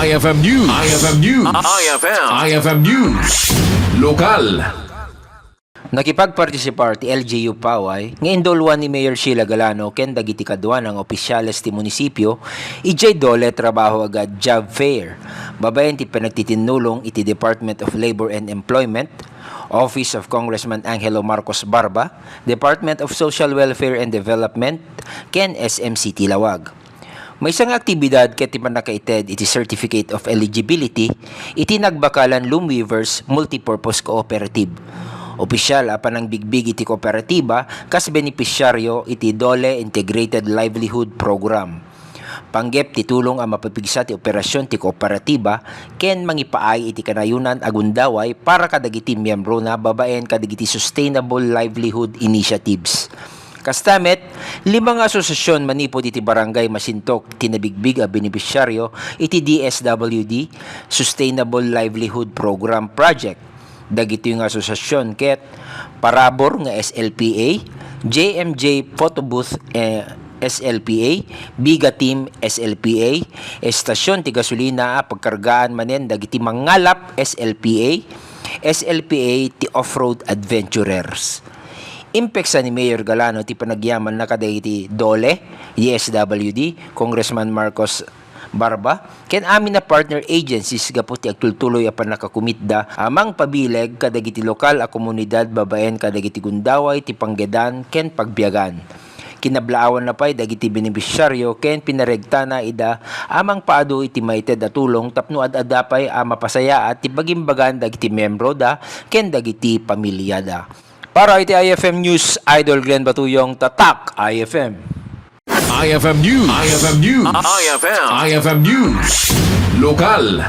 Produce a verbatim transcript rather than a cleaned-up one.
I F M News. I F M News. I F M. I F M News. Lokal. Nakipagpartisipar ti L G U Paway nga induluan ni Mayor Sheila Galano ken dagiti kaduana nga opisyales ti munisipio idiay DOLE Trabaho Agad Job Fair, babaen ti panagtitinnulong iti Department of Labor and Employment, Office of Congressman Angelo Marcos Barba, Department of Social Welfare and Development, ken S M City Laoag. Maysa nga aktibidad ket ti pannakaited iti Certificate of Eligibility iti nagbakalan Loom Weavers Multipurpose Cooperative. Opisyal a panangbigbig iti kooperatiba kas benepisyaryo iti DOLE Integrated Livelihood Program. Panggep ti tulong a mapapigsa ti operasyon ti kooperatiba ken mangipaay iti kanayonan a gundaway para kadagiti miyembrona babaen kadagiti Sustainable Livelihood Initiatives. Kasta met, lima nga asosiasyon manipud iti Barangay Masintok ti nabigbig a benepisyaryo iti D S W D Sustainable Livelihood Program Project. Dagitoy nga asosiasyon ket Parabor nga S L P A, J M J Photo Booth, eh, S L P A, Biga Team S L P A, Estasyon ti Gasolina a Pagkargaan manen dagiti Mangalap S L P A, S L P A ti Off-Road Adventurers. Impeksa ni Mayor Galano ti panagyamanna kadagiti DOLE, D S W D, Congressman Marcos Barba, ken amin a partner agencies gapu ti agtultuloy a pannakakumitda a mangpabileg kadagiti lokal a komunidad babaen kadagiti gundaway ti panggedan ken pagbiagan. Kinablaawanna pay dagiti benepisyaryo ken pinaregtana ida a mangpaadu iti maited a tulong tapno ad-adda pay a mapasayaat ti pagimbagan dagiti miyembroda ken dagiti pamilyada. Para iti I F M News, Idol Glenn Batuyong, Tatak I F M. I F M News. I F M News. I F M. I F M News. Lokal.